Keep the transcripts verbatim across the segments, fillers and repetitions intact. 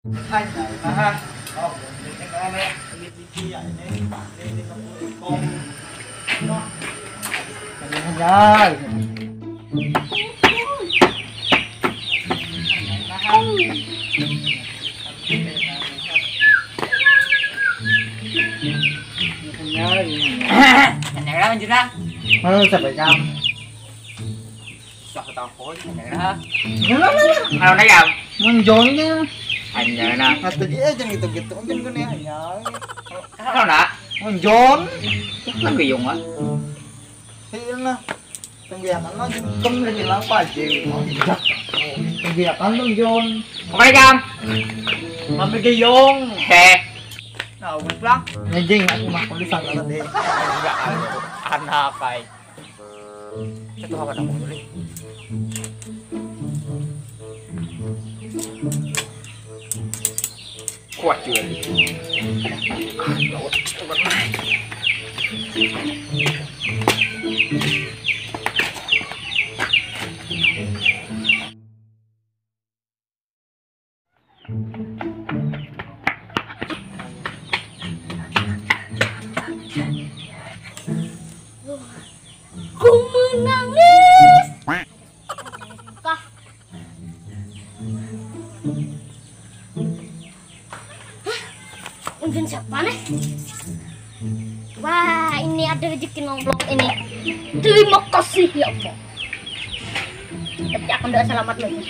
Hanya nahan. Oh, ini kan ada ini ya ini. Ini ini kebun. Hanya. Hanya lanjut lah. Mana sampai jam? Susah ketawa kau aja, hanya lah. Mana ya? Munjolnya. Hanya nah. Kata dia aja gitu-gitu, mungkin gue nih hanya. Kalau nak munjol, kan gayung lah. Iya nah. Tunggu ya kan lo jengkem dan hilang aja. Tunggu ya kan lo Jon. Oke jam. Mami gayung. Heh. Nah, udah pulang. Ngejeng aku mah kulit sana tadi. Anak kai. Itu apa dong dulu? Kuat juga nih. Ku menangis. Kah. Hah? Unjun siapa nih? Wah, ini ada rezeki nomplok ini. Terima kasih ya Allah. Tapi aku doa selamat lagi.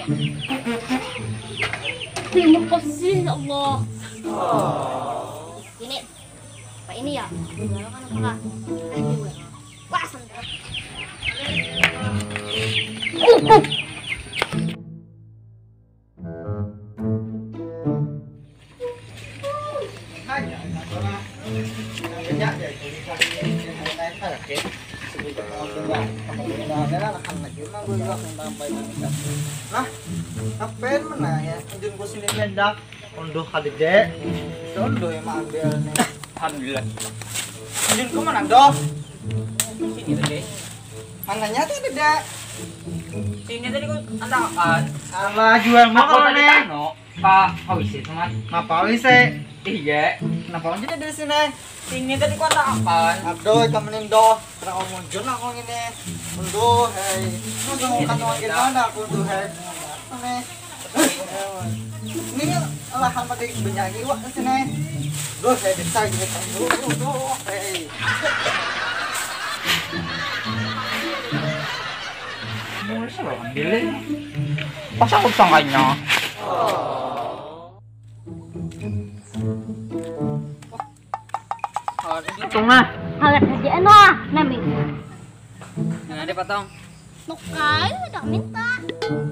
Terima kasih ya Allah. Ini apa ini ya? Jual kan apa? Wah, sendal. Uh, uh. Nah, ngapain mana ya? Anjun ku sini mendak. Unduh kadede. Unduh ya ambil nih. Alhamdulillah. Anjun ku mana doh? Sini tadi. Mananya tuh dede? Sini tadi ku antakan. Alah jual mah kalau nih. Pak, kau isi tuh mas. Ngapa isi? Iya. Kenapa aja dari sini? Sini tadi ku antakan. Aduh, kamu nih doh. Pernah ngomong Jun aku ini. Unduh, hei. Lu jangan kan orang gimana aku tuh, hei. Ini lahan pada banyak iwak di sini. Duh, saya bisa gini kan dulu, duh, hei. Mulai sih ambil ini. Pas aku sangkanya. Tengah. Halat aja eno ah, nami. Nah, ada patong. Nukai, udah minta.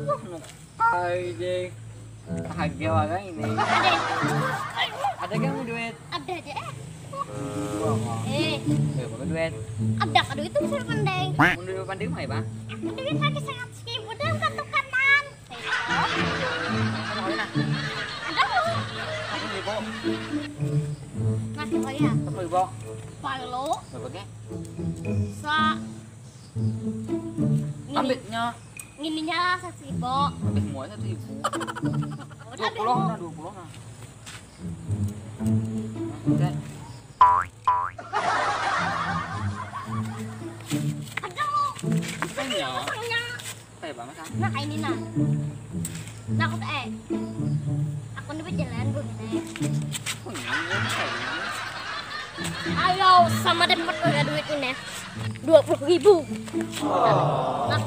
Wah, nukai deh. Bahagia banget ini. Ada. Ada gak mau duit? Ada aja eh. Eh. Ya, bawa duit. Ada kado itu sudah pandai. Mau duit pandai mah ya, Bang? Duit lagi sangat seribu dalam kantukan. Nasi kaya. Sepuluh ribu. Palu. Berapa ke? Sa. Ini. Ambeknya. Ngininya satu ribu. Ambil semua satu ribu. Udah, dua puluh ambil. Nah, dua puluh nah. Udah. Aduh. Apanya? Apanya? Kayak banget kan? Nah, kayak ini nah. Nah, aku eh. Aku nih berjalan gue gitu. Aku nyanyi kayak ini. Ayo, sama dapat udah duit ini. Dua puluh ribu. Nah.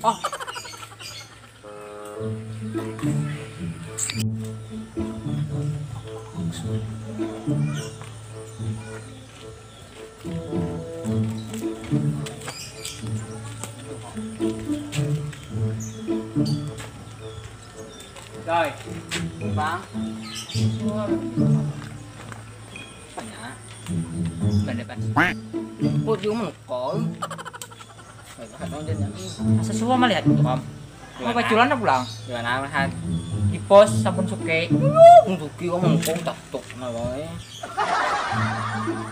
Oh. Doi, Bang. Apanya? Bukan depan. Kok dia menukar? Asa suwa melihat itu, Om. Apa paculan dah pulang? Gimana, Mas? Di pos sabun suke. Untuk kiwa mengkong tak tok na bae.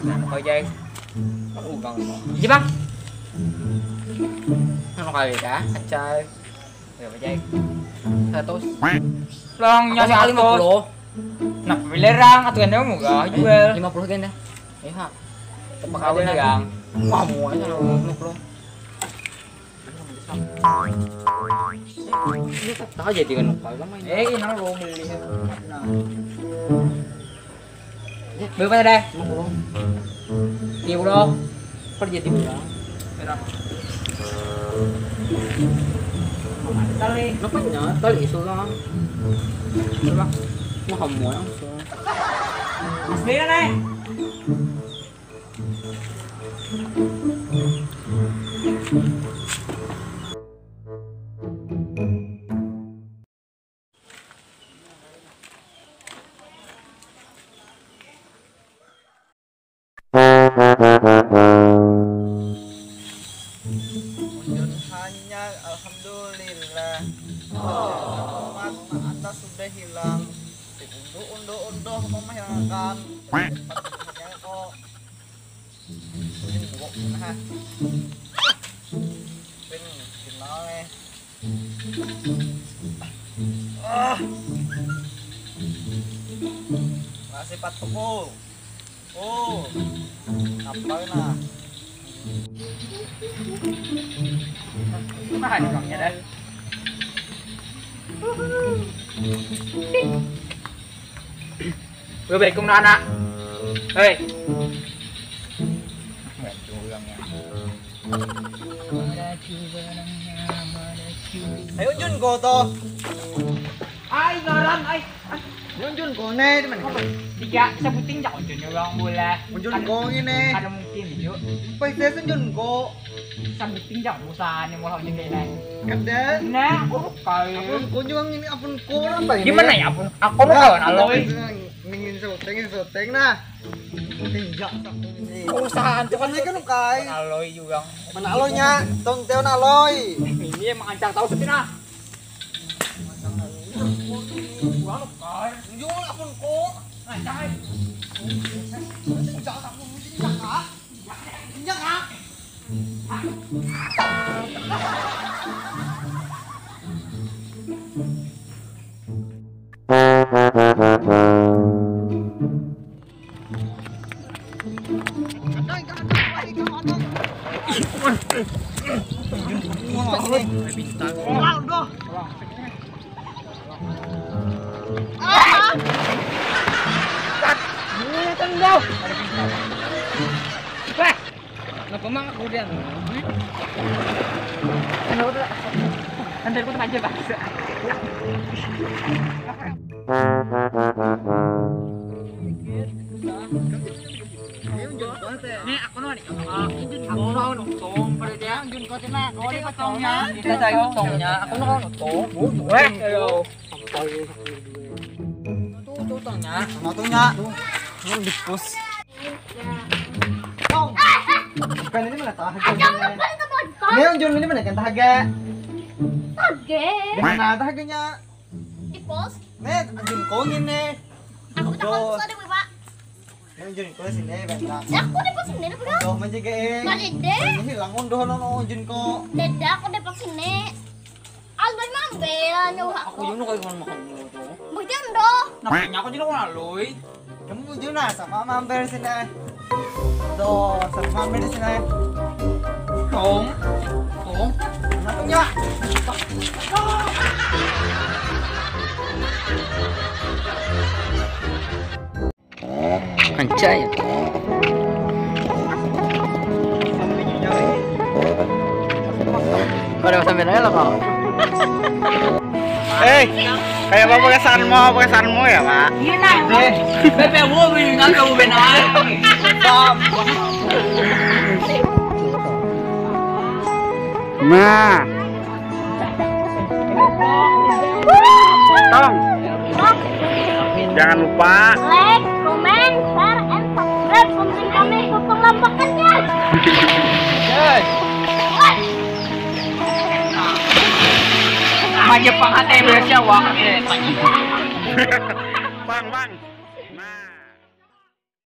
Nah, kau jai. Ugang mau. Iya, Bang. Anu kali dah, acai. Berapa jai? Seratus. Longnya. Aku soal lima puluh. Nah, pilihan aturannya mau gak jual. Lima puluh ganda. Iya. Tempat kawin, Gang. Wah, mau aja lima puluh. Ini tak tahu jadi kan lupa, Bang, ini. Eh, ini lo beli. Nah. Berapa tadi? Lima puluh. Tiga puluh. Kok jadi pulang? Berapa? Tali. Kenapa nya? Tali isu lah. Coba. Wah, kamu yang isu. Mas Lina, naik. Ujun hanyar, alhamdulillah. Umat na atas sudah hilang. Si undu, undu, undu, memahilangakan. Hanyar kok. Ujun bungok nah. Pin final nih. Ah. Masih pat tepung. Oh. Kapal nah. Nah, ini uangnya dah. Assalamualaikum, anak. Hei. Bantu uangnya. Ayo, Jun, go toh. Ai, ngaran, ai. Jun, Jun, go nih, teman. Tiga, sebuting jak Jun, orang boleh. Jun, go ini. Ada mungkin, yuk. Pas saya Jun, go. Sebuting jak, bosan yang mau Jun kayak ini. Kada. Nah, oh, kali. Apun ko juga ini, apun ko apa ini? Gimana ya, apun? Aku mau kawan, alo. Ningin syuting, syuting, nah. Tinjak tak ini. Usaha antu kan kan kai. Aloi juga. Mana aloinya? Tong teon aloi. Ini emang ancar tahu sepi nah. Buang kai. Jual akun ko. Ancar. Tinjak tak ini tinjak kah? Tinjak kah? Kenapa mang aku dia? Kenapa tuh? Antar aku aja, Pak. Ini aku nuh, aku nuh nonton pada dia. Jun, kau cina, kau ada potongnya. Kita cari potongnya. Aku nuh nonton. Weh, ayo. Tuh, tuh, potongnya. Sama tuh nya. Tuh. Ini di pos. Tong. Bukan ini mana tahaga. Ini yang Jun ini mana kan tahaga. Tahaga. Di mana tahaganya? Di pos. Nih, Jun kau ini. Aku tak pos ada, Pak. Ini Jun ko sini, bentar. Ya, aku di pos ini, Pak. Unduh menjaga, eh. Balik deh. Ini hilang unduh, no, no, Jun ko. Deda, aku di pos ini. Alun mambil, nyuruh aku. Aku juga kayak makan unduh. Bujang doh. Namanya aku juga malu. Kamu Jun nah, sama mampir sini. Tuh, sama mampir sini. Tong, tong. Kenapa ya? Kancai. Pada sambil aja lah kau. Eh, kayak apa perasaan mau, perasaan mau ya, Pak? Iya nah. Eh, bebe mau beli nggak tahu benar. Nah. Tong. Jangan lupa like, comment, share, and subscribe. Komen kami tutup lampakannya. Yes. Jepang hati Indonesia wak. Bang, bang. Nah.